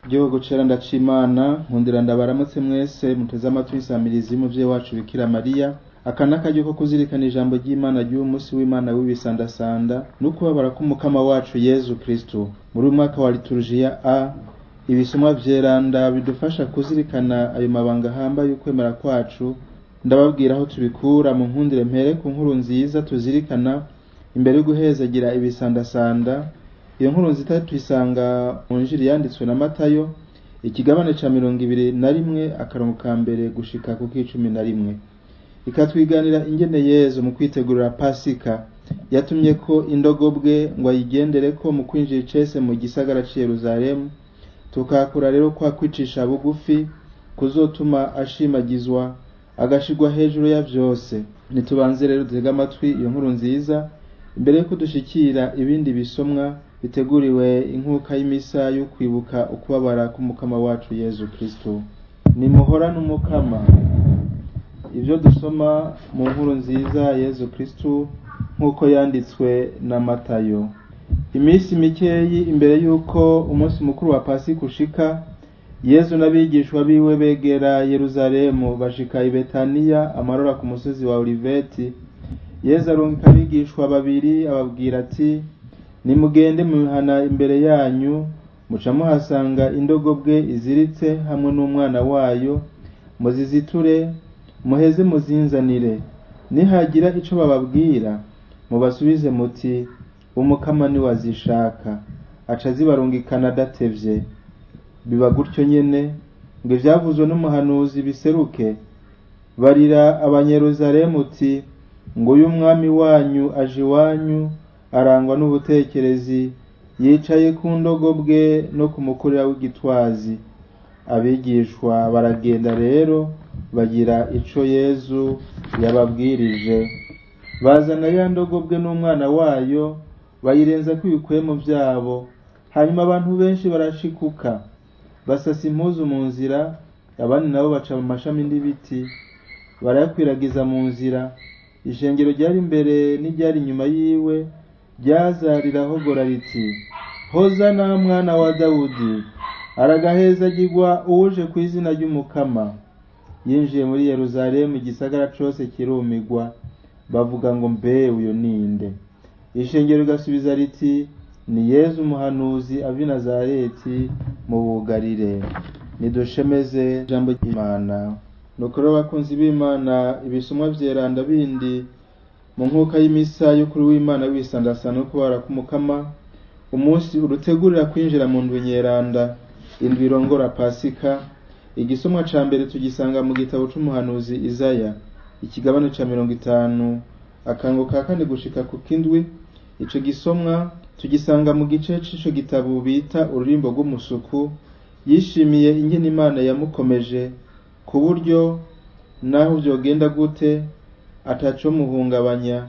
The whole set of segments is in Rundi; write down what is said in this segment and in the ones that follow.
Gihugu cera ndacimana nkundira ndabaramutse mwese muteze amatwi insamirizi y'umuvyeyi wacu Bikira Mariya. Aka n'akaryo ko kuzirikana ijambo ry'Imana ry'uyu munsi w'Imana w'ibisandasanda no kubabara k'umukama wacu Yezu Kristo. Muri uyu mwaka wa liturujia A, ibisomwa vyeranda bidufasha kuzirikana ayo mabanga ahambaye y'ukwemera kwacu. Ndababwira aho tubikura mu nkundire mpere ku nkuru nziza tuzirikana imbere yo guhezagira ibisandasanda. Iyo nkuru nziza tuyisanga mu njiri yanditswe na Matayo, ikigabane ca 21, akarongo ka mbere gushika ku k'11. Ikatwiganira ingene Yezu mu kwitegurira Pasika yatumye ko indogobwe ngo ayigendereko mu kwinjira icese mu gisagara c'i Yeruzalemu. Tukakura rero kwa kwicisha bugufi kuzotuma ashimagizwa agashirwa hejuru ya vyose. Nitubanze rero dutege amatwi iyo nkuru nziza imbere yuko dushikira ibindi bisomwa biteguriwe inkuka y'imisa yo kwibuka ukubabara k'umukama wacu Yezu Kristo. Nimuhorane umukama. Ivyo dusoma mu nkuru nziza Yezu Kristo nk'uko yanditswe na Matayo. Iminsi mikeyi imbere y'uko umunsi mukuru wa Pasika ushika, Yezu n'abigishwa biwe begera Yeruzalemu, bashika i Betaniya amarora ku musozi wa Oliveti. Yezu arungika abigishwa babiri, ababwira ati: "Nimugende mu mihana imbere yanyu, muca muhasanga indogobwe iziritse hamwe n'umwana wayo, muziziture muheze muzinzanire. Nihagira ico bababwira, mubasubize muti: 'Umukama niwe azishaka.'" Aca azibarungikana adatevye. Biba gutyo nyene ngo ivyavuzwe n'umuhanuzi biseruke: "Barira Abanyeruzalemu uti: 'Nguyu umwami wanyu aje iwanyu, arangwa n'ubutekerezi, yicaye ku ndogobwe no ku mukurira w'igitwazi.'" Abigishwa baragenda rero bagira ico Yezu yababwirije. Bazana ya ndogobwe n'umwana wayo, bayirenzako ibikwemu vyabo. Hanyuma abantu benshi barashikuka, basasa impuzu mu nzira, abandi nabo baca mu mashami n'ibiti barayakwiragiza mu nzira. Ishengero ryari imbere n'iryari inyuma yiwe ryaza rirahogora riti: "Hozana mwana wa Dawudi, aragahezagirwa uwuje ku izina ry'Umukama." Yinjiye muri Yeruzalemu, igisagara cose kirumigwa, bavuga ngo: "Mbe uyo ninde?" Ishengero rigasubiza riti: "Ni Yezu umuhanuzi ava i Nazareti mu Bugarire." Nidushemeze ijambo ry'Imana. Nuko rero bakunzi b'Imana, ibisomwa vyeranda bindi mu nkuka y'imisa y'ukuri w'Imana w'ibisandasanda no kubabara k'Umukama, umunsi urutegurira kwinjira mu ndwi nyeranda, indwi irongora Pasika. Igisomwa ca mbere tugisanga mu gitabo c'umuhanuzi Izaya, ikigabane ca 50, akango ka kane gushika ku kindwi. Ico gisomwa tugisanga mu gice c'ico gitabo bita ururimbo rw'umusuku. Yishimiye ingene Imana yamukomeje ku buryo naho vyogenda gute ataco muhungabanya,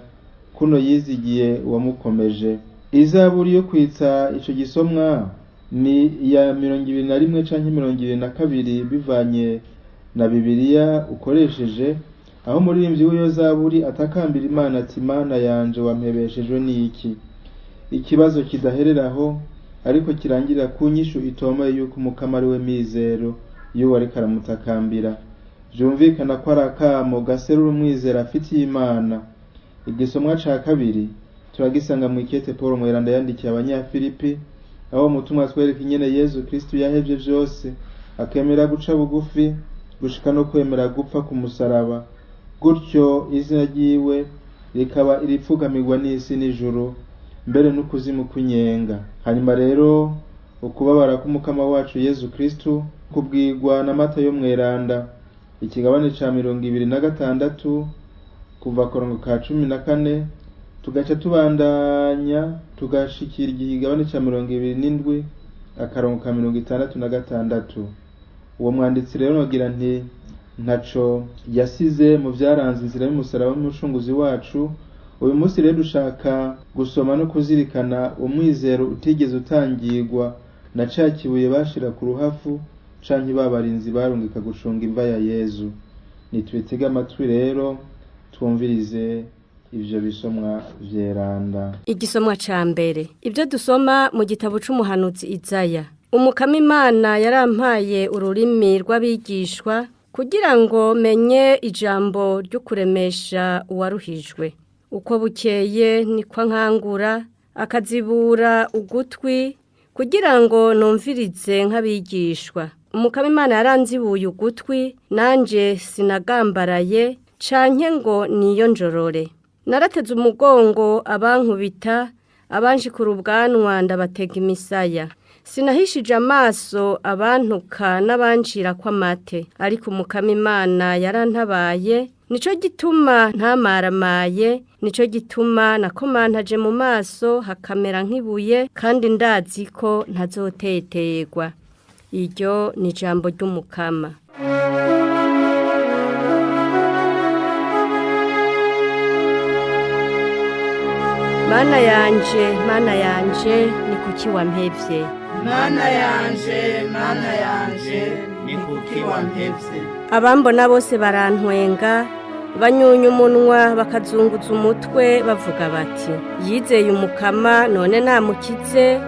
kuno yizigiye uwamukomeje. Izaburi yo kwitsa ico gisomwa ni iya 21 canke 22 bivanye na Bibiliya ukoresheje, aho umuririmbyi w'iyo zaburi atakambira Imana ati: "Mana yanje, wampebeshejwe n'iki?" Ikibazo kidahereraho, ariko kirangirira ku nyishu itomoye yuko Umukama ari we mizero y'uwo ariko aramutakambira. Vyumvikana ko ari akamo gaserura umwizero afitiye Imana. Igisomwa ca kabiri turagisanga mw'ikete Paul Mweranda yandikiye Abanyafilipi, aho umutumwa atwereka ingene Yezu Kristo yahevye vyose akemera guca bugufi gushika no kwemera gupfa ku musaraba, gutyo izina ryiwe rikaba iripfukamirwa n'isi n'ijuru, mbere n'ukuzimu kw'inyenga. Hanyuma rero ukubabara k'Umukama wacu Yezu Kristo kubwirwa na Matayo Mweranda, ikigabane ca 26, kuva korongo ka 14, tugaca tubandanya tugashikira ikigabane ca 27, akarongo ka 66. Uwo mwanditsi rero nogira nti ntaco yasize mu vyaranze inzira y'umusaraba w'umucunguzi wacu. Uyu munsi rero dushaka gusoma no kuzirikana umwizero utigeze utangirwa na ca kibuye bashira ku ruhafu canke ba barinzi barungika gucunga imva ya Yezu. Nitwitege amatwi rero twumvirize ivyo bisomwa vyeranda. Igisomwa ca mbere. Ibyo dusoma mu gitabo c'umuhanuzi Izaya. Umukama Imana yarampaye ururimi rw'abigishwa kugira ngo menye ijambo ryo kuremesha uwaruhijwe. Uko bukeye niko nkangura akazibura ugutwi kugira ngo numvirize nk'abigishwa. Umukama Imana yaranzibuye ugutwi nanje sinagambaraye canke ngo niyo njorore. Narateze umugongo abankubita, abanshikura ubwanwa ndabatega imisaya. Sinahishije amaso abantuka n'abancira kw'amate, ariko Umukama Imana yarantabaye, nico gituma ntamaramaye, nico gituma nakomantaje mu maso hakamera nk'ibuye, kandi ndazi ko ntazoteterwa. Iryo ni ijambo ry'Umukama. Mana yanje, Mana yanje, ni kuki wampevye? Mana yanje, Mana yanje, ni kuki wampevye? Abambona bose barantwenga, banyunya umunwa bakazunguza umutwe bavuga bati: yizeye Umukama none namukize,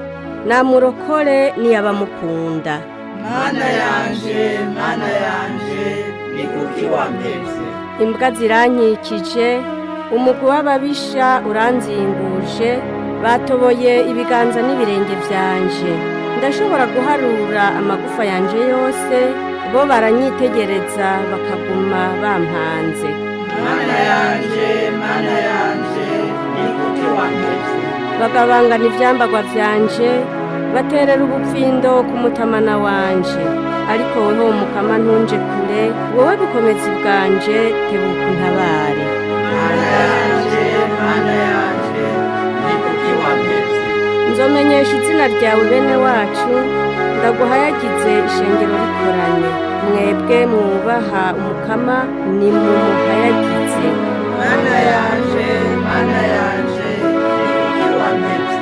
namurokore niyabamukunda. Mana yanje, Mana yanje, ni kuki wampevye? Imbwa zirankikije, umugwi w'ababisha uranzinguje, batoboye ibiganza n'ibirenge vyanje. Ndashobora guharura amagufa yanje yose, bo baranyitegereza bakaguma bampanze. Mana yanje, Mana yanje, ni kuki wampevye? Bagabangana ivyambagwa vyanje, baterera ubupfindo ku mutamana wanje. Ariko weho Mukama ntunje kure, wowe bukomezi bwanje, tebuka untabare. Mana yanje, Mana yanje, ni kuki wampevye? Nzomenyesha izina ryawe bene wacu, ndaguhayagize ishengero rikoranye. Mwebwe mwubaha Umukama, nimumuhayagize. Mana yanje, Mana yanje, ni kuki wampevye?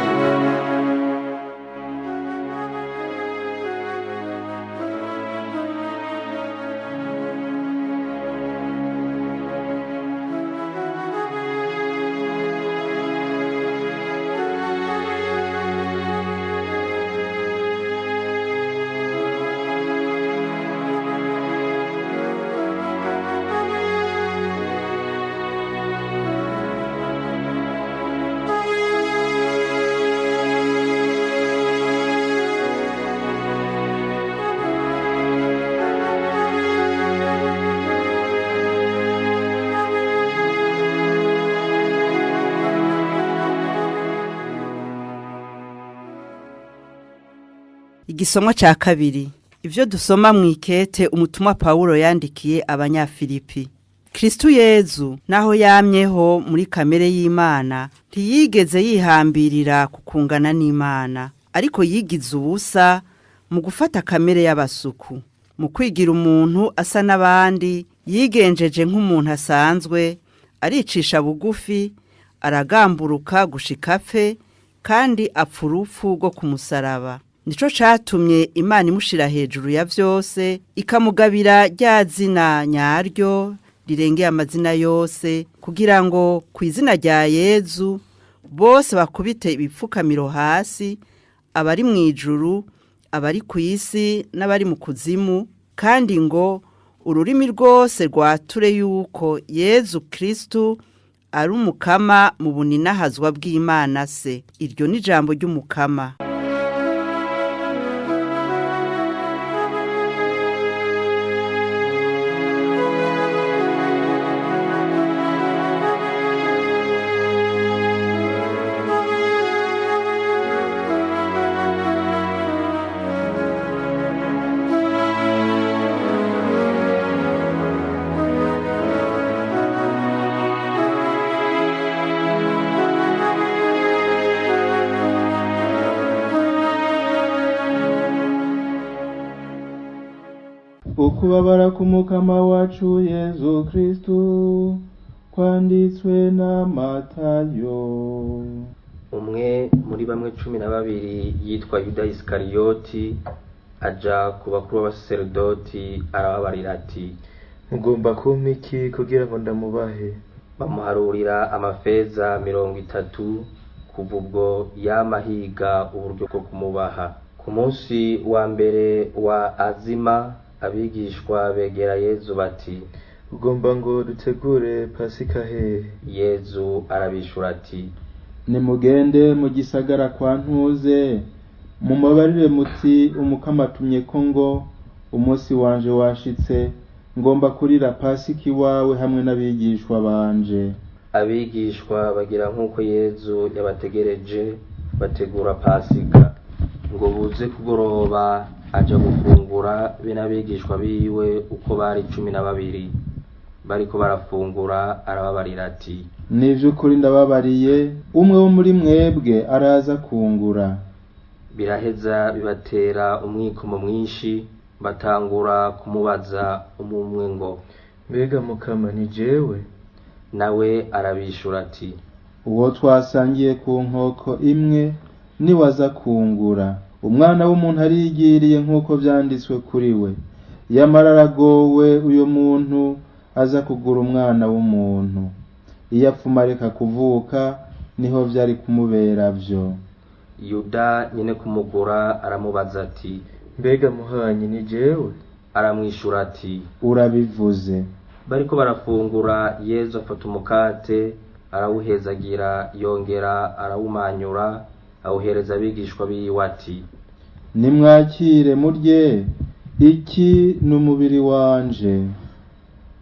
Igisomwa ca kabiri. Ivyo dusoma mw'ikete umutumwa Pawulo yandikiye abanyafilipi. Kristu Yezu naho yamyeho muri kamere y'Imana, ntiyigeze yihambirira kukungana n'Imana, ariko yigize ubusa mu gufata kamere y'abasuku, mu kwigira umuntu asa n'abandi, yigenjeje nk'umuntu asanzwe, aricisha bugufi, aragamburuka gushika apfe, kandi apfa urupfu rwo ku musaraba. Nico catumye Imana imushira hejuru ya vyose, ikamugabira rya zina nyaryo rirengeye amazina yose, kugira ngo ku izina rya Yezu bose bakubite ibipfukamiro hasi, abari mu ijuru, abari ku isi n'abari mu kuzimu, kandi ngo ururimi rwose rwature yuko Yezu Kristu ari umukama mu buninahazwa bw'Imana se. Iryo ni ijambo ry'Umukama. Ukubabara k'Umukama wacu Yezu Kristu kwanditswe na Matayo. Umwe muri bamwe 12 yitwa Yuda Isikariyoti aja ku bakuru b'abasaseredoti arababarira ati: Mugomba kumpa iki kugira ngo ndamubahe? Bamuharurira amafeza 30. Kuva ubwo yama ahiga uburyo bwo kumubaha. Ku Ku munsi wa mbere wa azima, abigishwa begera Yezu bati: Ugomba ngo dutegure Pasika hehe? Yezu arabishura ati: Nimugende mu gisagara kwa Ntuze, mumubarire muti Umukama atumye ko ngo umunsi wanje washitse, ngomba kurira Pasika iwawe hamwe n'abigishwa banje. Abigishwa bagira nk'uko Yezu yabategereje, bategura Pasika. Ngo buze kugoroba, aja gufungura be n'abigishwa biwe uko bari 12. Bariko barafungura, arababarira ati: Ni ivy'ukuri ndababariye, umwe wo muri mwebwe araza kungura. Biraheza bibatera umwikomo mwinshi, batangura kumubaza umwe ngo: Mbega Mukama, ni jewe? Nawe arabishura ati: Uwo twasangiye ku nkoko imwe niwe aza kungura. Umwana w'umuntu arigiriye nk'uko vyanditswe kuri we, yamara aragowe uyo muntu aza kugura umwana w'umuntu. Iyo apfuma areka kuvuka, niho vyari kumubera vyo. Yuda nyene kumugura aramubaza ati: Mbega muhanyi, ni jewe? Aramwishura ati: Urabivuze. Bariko barafungura, Yezu afata umukate, arawuhezagira, yongera arawumanyura, awuhereza abigishwa biwe ati: Nimwakire murye, iki ni umubiri wanje.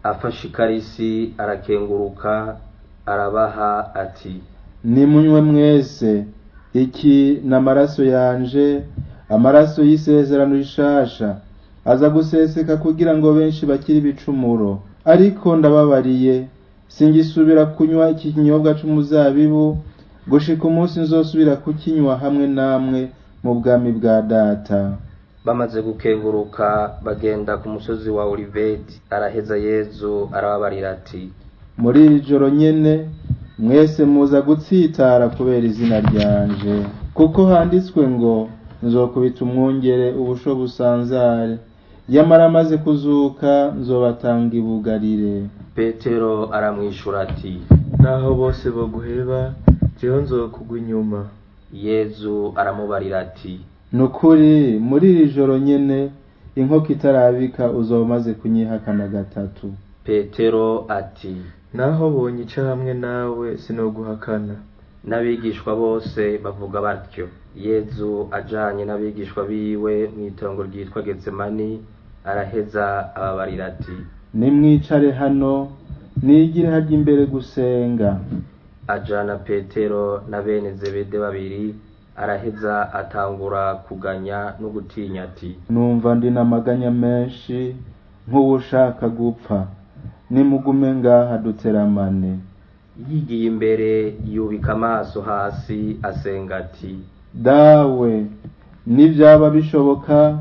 Afashe ikarisi, arakenguruka, arabaha ati: Nimunywe mwese, iki ni amaraso yanje, amaraso y'isezerano rishasha, aza guseseka kugira ngo benshi bakire ibicumuro. Ariko ndababariye, singisubira kunywa iki kinyobwa c'umuzabibu gushika umunsi nzosubira kukinywa hamwe namwe mu bwami bwa Data. Bamaze gukenguruka, bagenda ku musozi wa Oliveti. Araheza Yezu arababarira ati: Muri iri joro nyene mwese muza gutsitara kubera izina ryanje, kuko handitswe ngo: nzokubita umwungere ubusho busanzare, yamara amaze kuzuka nzobatanga ibugarire. Petero aramwishura ati: Naho bose boguheba, jewe nzokugwa inyuma. Yezu aramubarira ati: Nukuri muri iri joro nyene inkoko itarabika uzoba umaze kunyihakana gatatu. Petero ati: Naho bonyica hamwe nawe sinoguhakana. N'abigishwa bose bavuga batyo. Yezu ajanye n'abigishwa biwe mw'itongo ryitwa Getsemani, araheza ababarira ati: Nimwicare hano, nigire harya imbere gusenga. Ajana Petero na bene Zebede babiri, araheza atangura kuganya no gutinya ati: Numva ndi n'amaganya menshi nk'uwushaka gupfa, nimugume ngaha duteramane. Yigiye imbere, yubika amaso hasi, asenga ati: Dawe, nivyaba bishoboka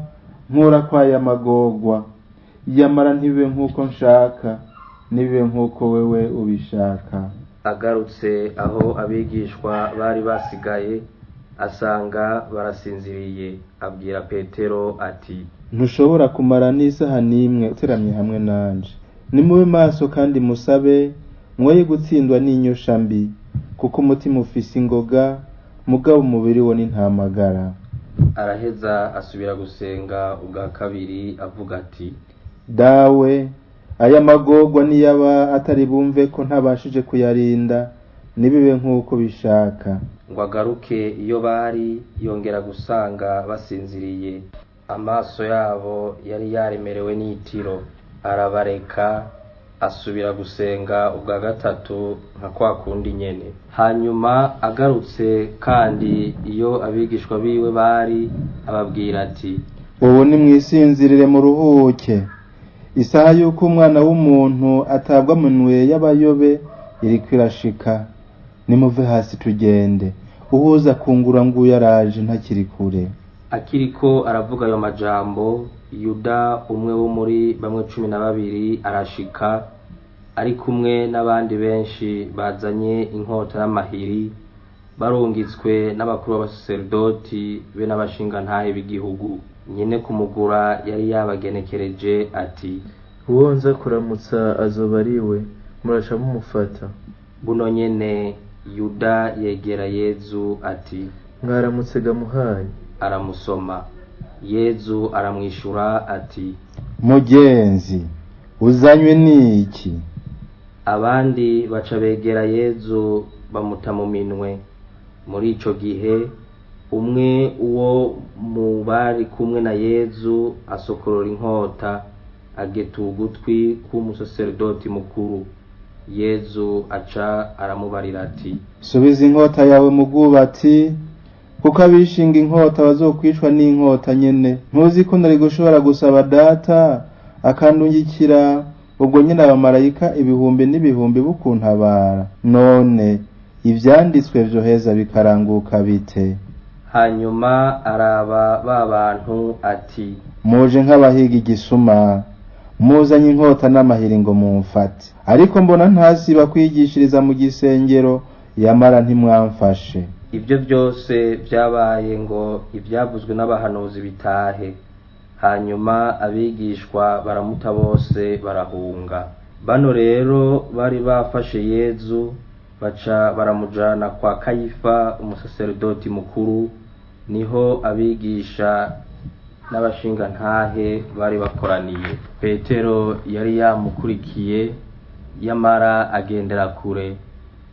nkura kwaya magorwa, yamara ntibibe nk'uko nshaka, nibibe nk'uko wewe ubishaka. Agarutse aho abigishwa bari basigaye, asanga barasinziriye, abwira Petero ati: Ntushobora kumara n'isaha n'imwe uteramye hamwe nanje. Nimube maso kandi musabe, mwoye gutsindwa n'inyosha mbi, kuko umutima ufise ingoga, mugabo umubiri wo ni ntamagara. Araheza asubira gusenga ubwa kabiri avuga ati: Dawe, aya magorwa niyaba atari bumve ko ntabashije kuyarinda, nibibe nk'uko bishaka. Ngo agaruke iyo bari, yongera gusanga basinziriye, amaso yabo yari yaremerewe n'itiro. Arabareka, asubira gusenga ubwa gatatu nka kwa kundi nyene. Hanyuma agarutse kandi iyo abigishwa biwe bari, ababwira ati: Ubu nimwisinzirire muruhuke, isaha y'uko umwana w'umuntu atabwa mu minwe y'abayobe iriko irashika. Nimuve hasi tugende, uwuza kungura nguyu araje ntakiri kure. Akiriko aravuga ayo majambo, Yuda umwe wo muri bamwe 12 arashika, ari kumwe n'abandi benshi bazanye inkota n'amahiri, barungitswe n'abakuru b'abasaserdoti be n'abashingantahe b'igihugu. Nyene kumugura yari yabagenekereje ati: Uwo nza kuramutsa azoba ari we, muraca mumufata. Buno nyene Yuda yegera Yezu ati: Mwaramutse ga muhanyi. Aramusoma. Yezu aramwishura ati: Mugenzi, uzanywe n'iki? Abandi baca begera Yezu bamuta mu minwe. Muri ico gihe umwe uwo mu bari kumwe na Yezu asokorora inkota, ageta ugutwi k'umusaseredoti mukuru. Yezu aca aramubarira ati: Subiza inkota yawe mu bwubatsi, kuko abishinga inkota bazokwicwa n'inkota nyene. Ntuzi ko nari gushobora gusaba Data akandungikira ubwo nyene abamarayika ibihumbi n'ibihumbi bukuntabara? None ivyanditswe vyoheza bikaranguka bite? Hanyuma araba ba bantu ati: Muje nk'abahiga igisuma, muzanye inkota n'amahiri ngo mumfate. Ariko mbona ntasiba kwigishiriza mu gisengero, yamara ntimwamfashe. Ibyo byose byabaye ngo ibyavuzwe n'abahanuzi bitahe. Hanyuma abigishwa baramuta bose barahunga. Bano rero bari bafashe Yezu, baca baramujana kwa Kayifa umusaseredoti mukuru, niho abigisha n'abashingantahe bari bakoraniye. Petero yari yamukurikiye, yamara agendera kure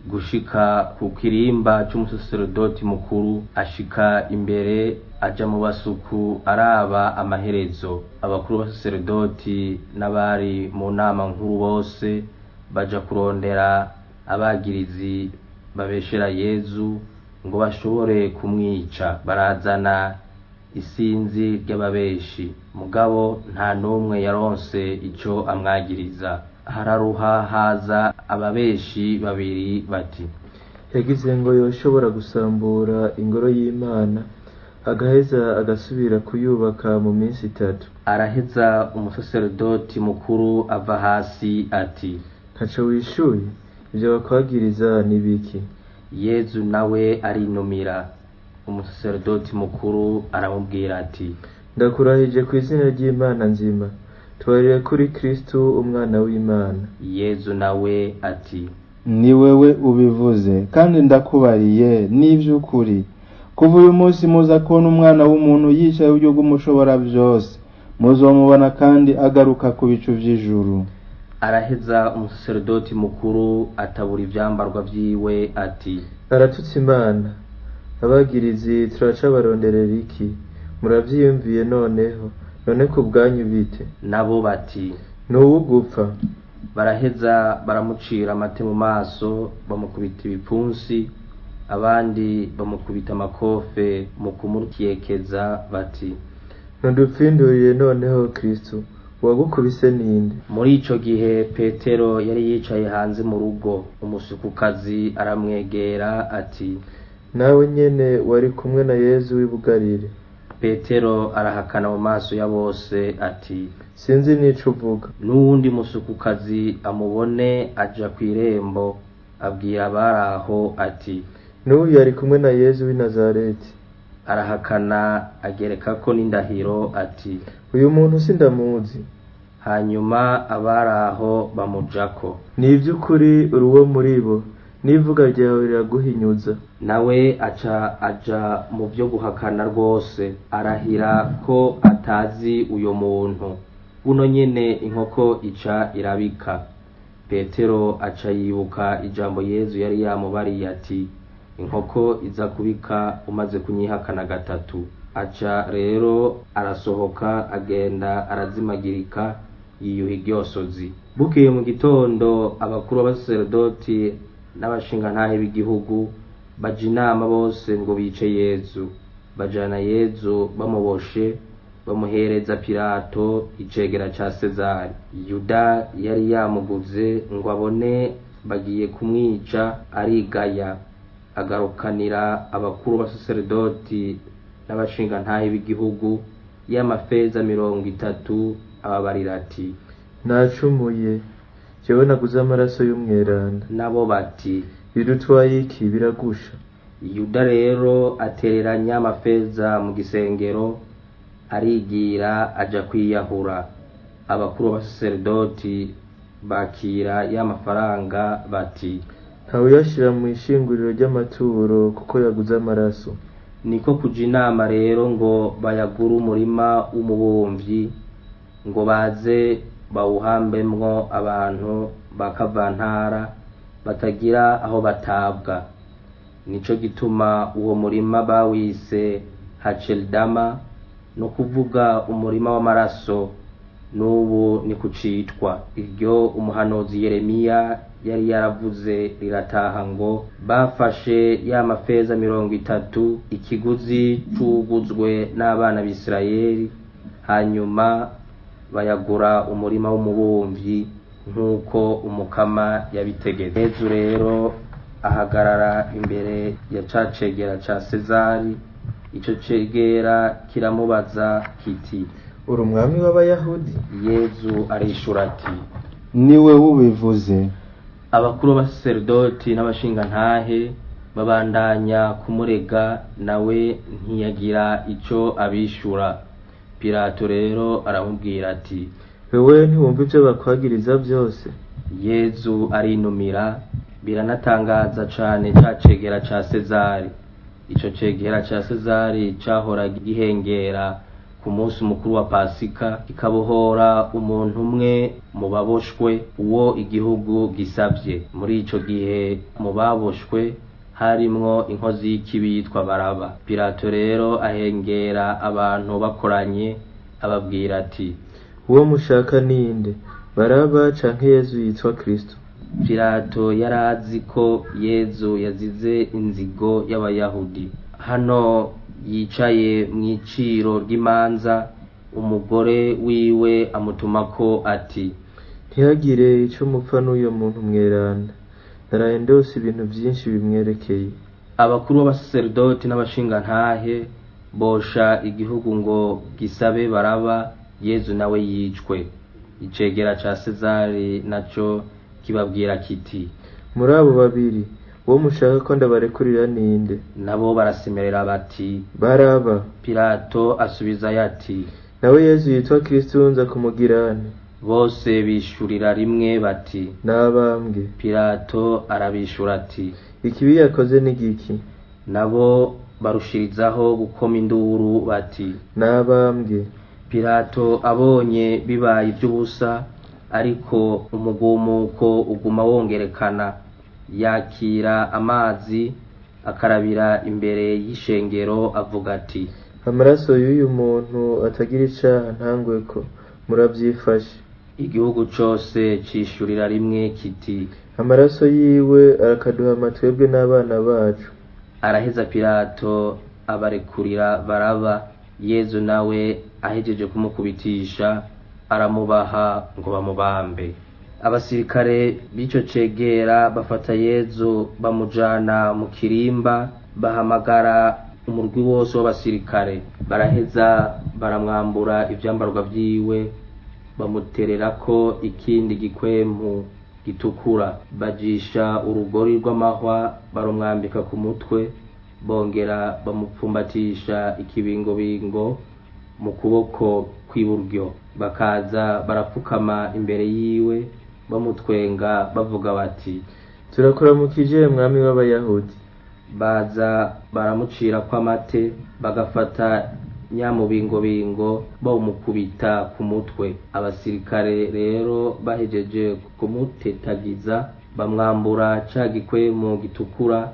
gushika ku kirimba c'umusaseredoti mukuru. Ashika imbere aja mu basuku araba amaherezo. Abakuru b'abasaseredoti n'abari mu nama nkuru bose baja kurondera abagirizi babeshera Yezu ngo bashobore kumwica. Barazana isinzi ry'ababeshi, mugabo nta n'umwe yaronse ico amwagiriza. Hararuha haza ababeshi babiri bati: Yagize ngo yoshobora gusambura ingoro y'Imana, agaheza agasubira kuyubaka mu minsi 3. Araheza umusaseredoti mukuru ava hasi ati: Ntaco wishuye? Ivyo bakwagiriza ni biki? Yezu nawe arinumira. Umusaseredoti mukuru aramubwira ati: Ndakurahije ku izina ry'Imana nzima, tubarire kuri Kristu umwana w'Imana. Yezu nawe ati: Ni wewe ubivuze, kandi ndakubariye n'ivy'ukuri. Kuva uyu munsi muza kubona Umwana w'umuntu yicaye iburyo bw'Umushobora byose, muzomubona kandi agaruka ku bicu vy'ijuru. Araheza umusaseredoti mukuru atabura ivyambarwa vyiwe ati: Aratutse Imana. Abagirizi turacabaronderera iki? Muravyiyumviye noneho, none ku bwanyu bite? Nabo bati: Ni uwugupfa. Baraheza baramucira amate mu maso, bamukubita ibipfunsi, abandi bamukubita amakofe mu kumutyekeza bati: Ntudupfinduriye noneho Kristu, uwagukubise ninde? Muri ico gihe Petero yari yicaye hanze mu rugo. Umusukukazi aramwegera ati: Nawe nyene wari kumwe na Yezu w'i Bugarire. Petero arahakana mu maso ya bose ati: Sinzi n'ico uvuga. N'uwundi musukukazi amubone aja kw'irembo, abwira abari aho ati: N'uyu yari kumwe na Yezu w'i Nazareti. Arahakana agerekako n'indahiro ati: Uyu muntu sindamuzi. Hanyuma abari aho bamujako. Ni ivy'ukuri uri uwo muri bo, n'ivuga ryawe riraguhinyuza. Nawe aca aja mu vyo guhakana rwose, arahira ko atazi uyo muntu. Buno nyene inkoko ica irabika. Petero aca yibuka ijambo Yezu yari yamubariye ati: Inkoko iza kubika umaze kunyihakana gatatu. Aca rero arasohoka agenda arazimagirika, yiyuha iryosozi. Bukeye mu gitondo abakuru b'abasaseredoti n'abashingantahe b'igihugu baja inama bose ngo bice Yezu. Bajana Yezu bamuboshe, bamuhereza Pilato icegera ca Sezari. Yuda yari yamuguze ngo abone bagiye kumwica, arigaya, agarukanira abakuru b'abasaseredoti n'abashingantahe b'igihugu y'amafeza 30, ababarira ati: Nacumuye, jewe naguze amaraso y'umweranda. Nabo bati: Bidutwaye iki? Biragusha. Yuda rero atereranya amafeza mu gisengero, arigira aja kwiyahura. Abakuru b'abasaseredoti bakira ya mafaranga bati: Ntawuyashira mu ishinguriro ry'amaturo kuko yaguze amaraso. Niko kuja inama rero ngo bayagure umurima w'umubumvyi, ngo baze bawuhambemwo abantu ba kavantara batagira aho batabwa. Nico gituma uwo murima bawise Haceldama, no kuvuga umurima w'amaraso, n'ubu ni kucitwa. Iryo umuhanuzi Yeremiya yari yaravuze rirataha ngo: bafashe ya mafeza 30, ikiguzi c'uwuguzwe n'abana b'Isirayeli, hanyuma bayagura umurima w'umubumvyi nk'uko Umukama yabitegetse. Yezu rero ahagarara imbere ya ca cegera ca Sezari. Ico cegera kiramubaza kiti: Uri umwami w'Abayahudi? Yezu arishura ati: Niwe wubivuze. Abakuru b'abasaserdoti n'abashingantahe babandanya kumurega, nawe ntiyagira ico abishura. Pilato rero aramubwira ati: Wewe ntiwumva ivyo bakwagiriza vyose? Yezu arinumira. Biranatangaza cane ca cegera ca Sezari. Ico cegera ca Sezari cahora gihengera ku munsi mukuru wa Pasika, kikabohora umuntu umwe mu baboshwe uwo igihugu gisavye. Muri ico gihe mu baboshwe harimwo inkozi y'ikibi yitwa Baraba. Pilato rero ahengera abantu bakoranye, ababwira ati: Uwo mushaka ninde, Baraba canke Yezu yitwa Kristo? Pilato yarazi ko Yezu yazize inzigo y'Abayahudi. Hano yicaye mw'iciro ry'imanza, umugore wiwe amutumako ati: Ntihagire ico mupfa n'uyo muntu mweranda, naraye ndose ibintu vyinshi bimwerekeye. Abakuru b'abasaserdoti n'abashingantahe bosha igihugu ngo gisabe Baraba, Yezu nawe yicwe. Icegera ca Sezari naco kibabwira kiti: Muri abo babiri, uwo mushaka ko ndabarekurira ninde? Nabo barasemerera bati: Baraba. Pilato asubizayo ati: Nawe Yezu yitwa Kristo nza kumugira nte? Bose bishurira rimwe bati: Nabambwe. Pilato arabishura ati: Ikibi yakoze ni giki? Nabo barushirizaho gukoma induru bati: Nabambwe. Pilato abonye bibaye ivy'ubusa, ariko umugumuko uguma wongerekana, yakira amazi akarabira imbere y'ishengero, avuga ati: Amaraso y'uyu muntu atagira icaha ntangweko, muravyifashe. Igihugu cose cishurira rimwe kiti: Amaraso yiwe arakaduhama twebwe n'abana bacu. Araheza Pilato abarekurira Baraba. Yezu nawe ahejeje kumukubitisha aramubaha ngo bamubambe. Abasirikare b'ico cegera bafata Yezu bamujana mu kirimba, bahamagara umurwi wose w'abasirikare. Baraheza baramwambura ivyambarwa vyiwe, bamutererako ikindi gikwempu gitukura, bajisha urugori rw'amahwa barumwambika ku mutwe, bongera bamupfumbatisha ikibingobingo mu kuboko kw'iburyo. Bakaza barapfukama imbere yiwe bamutwenga bavuga bati: Turakuramukije mwami w'Abayahudi. Baza baramucirako amate, bagafata nyamubingobingo bawumukubita ku mutwe. Abasirikare rero bahejeje kumutetagiza, bamwambura ca gikwemu gitukura,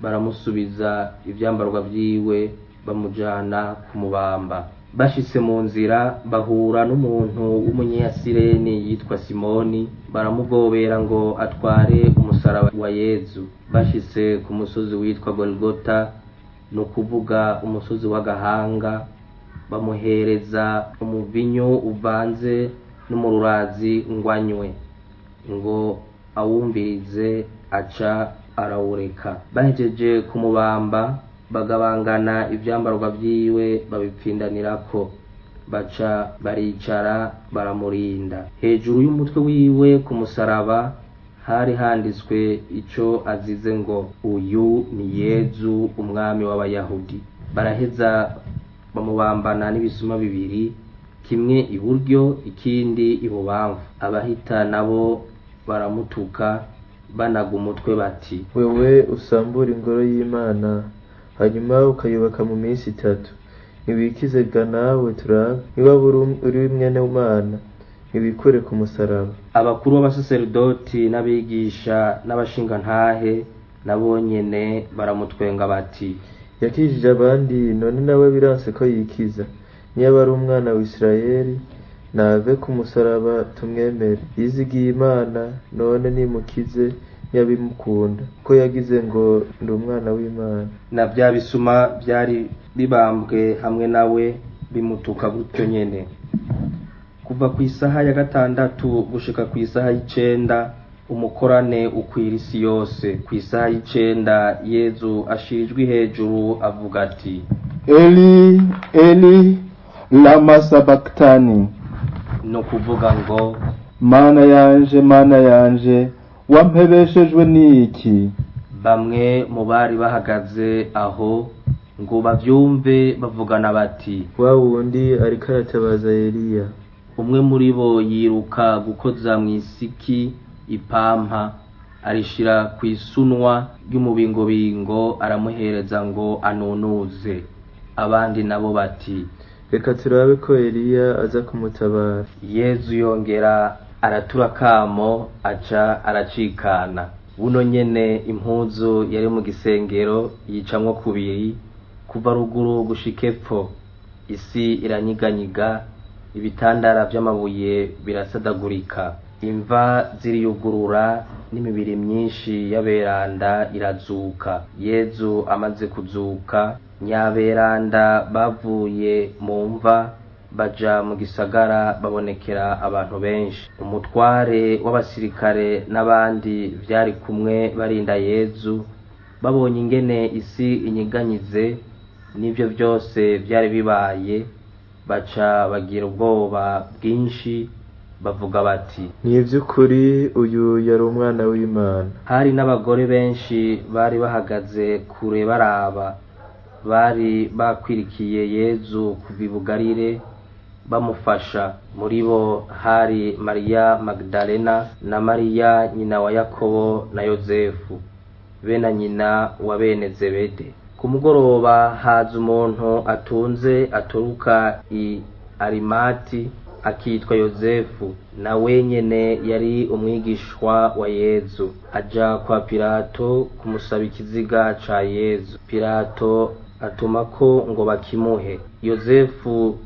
baramusubiza ivyambarwa vyiwe, bamujana kumubamba. Bashitse mu nzira bahura n'umuntu w'umunyasireni yitwa Simoni, baramugobera ngo atware umusaraba wa Yezu. Bashitse ku musozi witwa Golgota, ni ukuvuga umusozi w'agahanga, bamuhereza umuvinyu uvanze n'umururazi ngo anywe, ngo awumvirize, aca arawureka. Bahejeje kumubamba, bagabangana ivyambarwa vyiwe babipfindanirako, baca baricara baramurinda. Hejuru y'umutwe wiwe ku musaraba hari handitswe ico azize ngo: uyu ni Yezu umwami w'Abayahudi. Baraheza bamubambana n'ibisuma bibiri, kimwe iburyo ikindi ibubamfu. Abahita nabo baramutuka banaga umutwe bati: Wewe usambura ingoro y'Imana, hanyuma ukayubaka mu minsi itatu. Ntiwikize ga nawe turabe, niba uri mwene Imana, ntiwikure ku musaraba. Abakuru b'abasaseridoti n'abigisha n'abashingantahe nabo nyene baramutwenga bati: Yakijije abandi, none nawe biranse ko yikiza. Niba ari umwana wa Isirayeli, nave ku musaraba tumwemere. Yizigiye Imana, none nimukize ntiyabimukunda, ko yagize ngo ndi umwana w'Imana. Na bya bisuma byari bibambwe hamwe nawe bimutuka gutyo nyene. Kuva ku isaha ya 6 gushika ku isaha y'9 umukorane ukwira isi yose. Ku isaha y'9 Yezu ashira ijwi hejuru avuga ati: Eli, Eli, lama sabachthani. No kuvuga ngo: Mana yanje, Mana yanje, wampebeshejwe n'iki? Bamwe mu bari bahagaze aho ngo bavyumve bavugana bati: Wa wundi ariko aratabaza Eliya. Umwe muri bo yiruka gukoza mw'isiki ipampa, arishira kw'isunwa ry'umubingobingo, aramuhereza ngo anunuze. Abandi nabo bati: Reka turabe ko Eliya aza kumutabara. Yezu yongera aratura kamo, aca aracikana. Buno nyene impuzu yari mu gisengero yicamwo kubiri, kuva ruguru gushika epfo. Isi iranyiganyiga, ibitandara vy'amabuye birasadagurika, imva ziriyugurura, n'imibiri myinshi y'aberanda irazuka. Yezu amaze kuzuka, nyaberanda bavuye mu mva baja mu gisagara babonekera abantu benshi. Umutware w'abasirikare n'abandi vyari kumwe barinda Yezu, babonye ingene isi inyiganyize n'ivyo vyose vyari bibaye, baca bagira ubwoba bwinshi, bavuga bati: Ni ivy'ukuri uyu yari umwana w'Imana. Hari n'abagore benshi bari bahagaze kure baraba, bari bakwirikiye Yezu kuva i Bugarire bamufasha. Muri bo hari Mariya Magdalena na Mariya nyina wa Yakobo na Yozefu, be na nyina wa bene Zebede. Ku mugoroba haza umuntu atunze aturuka i Arimati akitwa Yozefu, na wenyene yari umwigishwa wa Yezu. Aja kwa Pilato kumusaba ikiziga ca Yezu. Pilato atumako ngo bakimuhe. Yozefu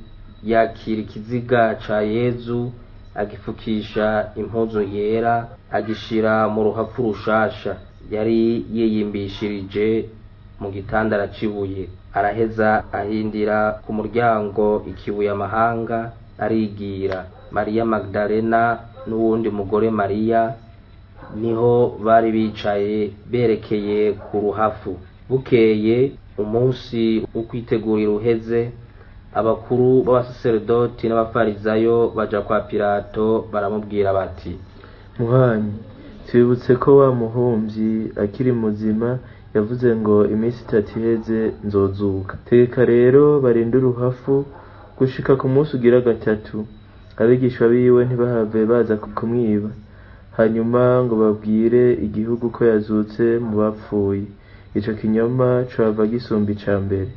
yakira ikiziga ca Yezu, agifukisha impuzu yera, agishira mu ruhafu rushasha yari yiyimbishirije mu gitandara c'ibuye. Araheza ahindira ku muryango ikibuye amahanga, arigira. Mariya Magdalena n'uwundi mugore Mariya niho bari bicaye berekeye ku ruhafu. Bukeye umunsi wo kwitegurira uheze, abakuru b'abasaseredoti n'abafarizayo baja kwa Pilato baramubwira bati: Muhanyi, twibutse ko wa muhumvyi akiri muzima yavuze ngo iminsi itatu iheze nzozuka. Tegeka rero barinde uruhafu gushika ku munsi ugira gatatu, abigishwa biwe ntibahave baza kumwiba, hanyuma ngo babwire igihugu ko yazutse mu bapfuye. Ico kinyoma cohava gisumba ica mbere.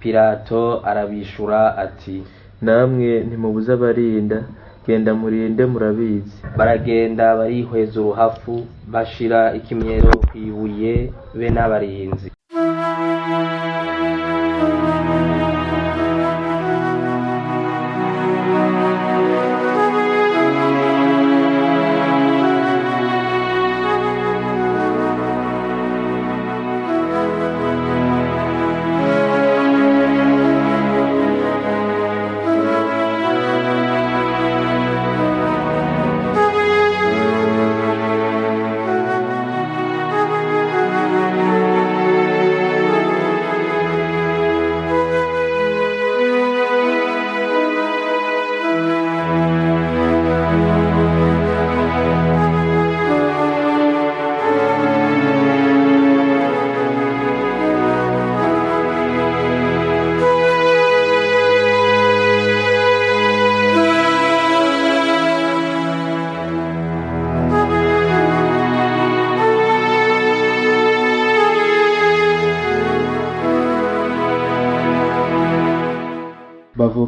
Pilato arabishura ati: Namwe ntimubuze abarinda, genda murinde murabizi. Baragenda barihweza uruhafu, bashira ikimyero kw'ibuye be n'abarinzi.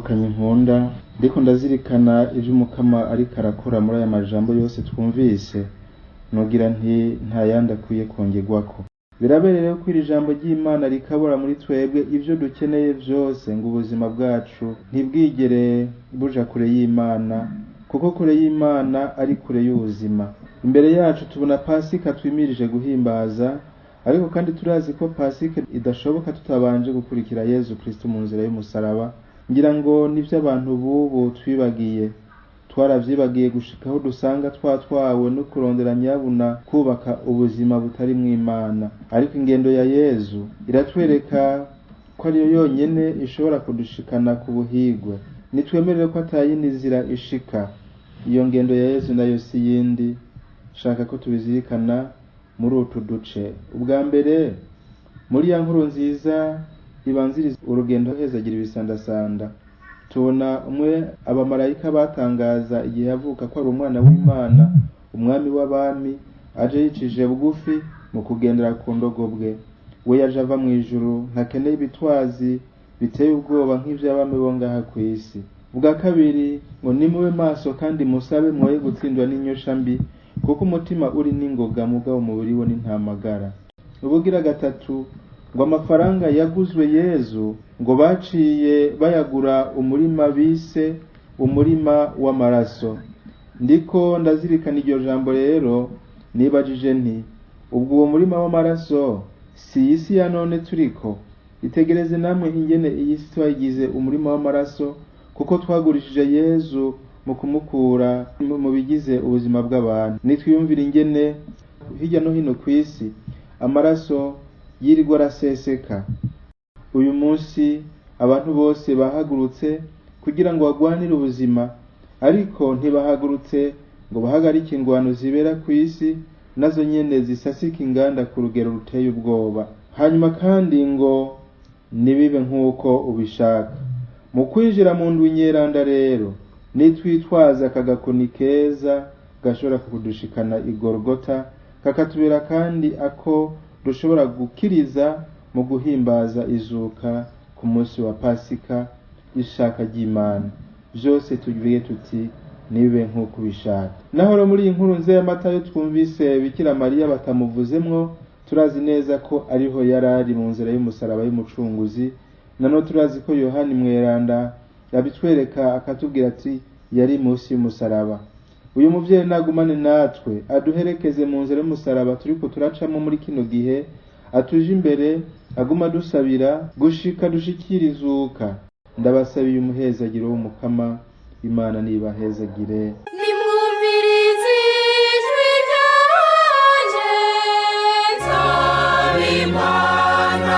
Bavukanye nkunda, ndiko ndazirikana ivyo Umukama ariko arakora muri aya majambo yose twumvise, nogira nti nta yandi akwiye kongerwako. Birabereye ko iri jambo ry'Imana rikabura muri twebwe ivyo dukeneye vyose ngo ubuzima bwacu ntibwigere buja kure y'Imana, kuko kure y'Imana ari kure y'ubuzima. Imbere yacu tubona Pasika twimirije guhimbaza, ariko kandi turazi ko Pasika idashoboka tutabanje gukurikira Yezu Kristo mu nzira y'umusaraba. Ngira ngo nivyo abantu b'ubu twibagiye, twaravyibagiye gushika aho dusanga twatwawe no kurondera nyabuna kubaka ubuzima butari mw'Imana. Ariko ingendo ya Yezu iratwereka ko ariyo yonyene ishobora kudushikana ku buhigwe. Nitwemerere ko atayindi nzira ishika. Iyo ngendo ya Yezu nayo si yindi. Shaka ko tubizirikana muri utu duce. Ubwa mbere, muri ya nkuru nziza ibanziriza urugendo hezagira ibisandasanda, tubona umwe abamarayika batangaza igihe yavuka ko ari umwana w'Imana, umwami w'abami, aje yicishije bugufi mu kugendera ku ndogobwe. We yaje ava mu ijuru, ntakeneye ibitwazi biteye ubwoba nk'ivy'abami bo ngaha kw'isi. Ubwa kabiri, ngo nimube maso kandi musabe mwoye gutsindwa n'inyosha mbi, kuko umutima uri n'ingoga mugabo umubiri wo ni ntamagara. Ubugira gatatu, ngo amafaranga yaguzwe Yezu ngo baciye bayagura umurima bise umurima w'amaraso. Ndiko ndazirikana iryo jambo rero, nibajije nti ubwo uwo murima w'amaraso si iyi si ya none turiko? Itegereze namwe ingene iyi si twayigize umurima w'amaraso, kuko twagurishije Yezu mu kumukura mu bigize ubuzima bw'abantu. Nitwiyumvire ingene hirya no hino kw'isi amaraso yirirwa araseseka. Uyu munsi abantu bose bahagurutse kugira ngo bagwanire ubuzima, ariko ntibahagurutse ngo bahagarike ingwano zibera kw'isi, nazo nyene zisasika inganda ku rugero ruteye ubwoba. Hanyuma kandi ngo nibibe nk'uko ubishaka. Mu kwinjira mu ndwi nyeranda rero, nitwitwaza aka gakoni keza gashobora kudushikana i Golgota, kakatubera kandi ako dushobora gukiriza mu guhimbaza izuka ku munsi wa Pasika, ishaka ry'Imana. Vyose tuvuge tuti nibibe nk'uko ubishaka. Naho rero muri iyi nkuru nziza ya Matayo twumvise Bikira Mariya batamuvuzemwo, turazi neza ko ariho yari ari mu nzira y'umusaraba y'umucunguzi. Nanone turazi ko Yohani Mweranda yabitwereka akatubwira ati yari munsi y'umusaraba. Uyu muvyeyi nagumane natwe, aduherekeze mu nzira y'umusaraba turiko turacamo muri kino gihe, atuje imbere, aguma adusabira gushika dushikire izuka. Ndabasabiye umuhezagiro w'Umukama. Imana nibahezagire. Nimwumvirize ijwi ryanje, nsaba Imana.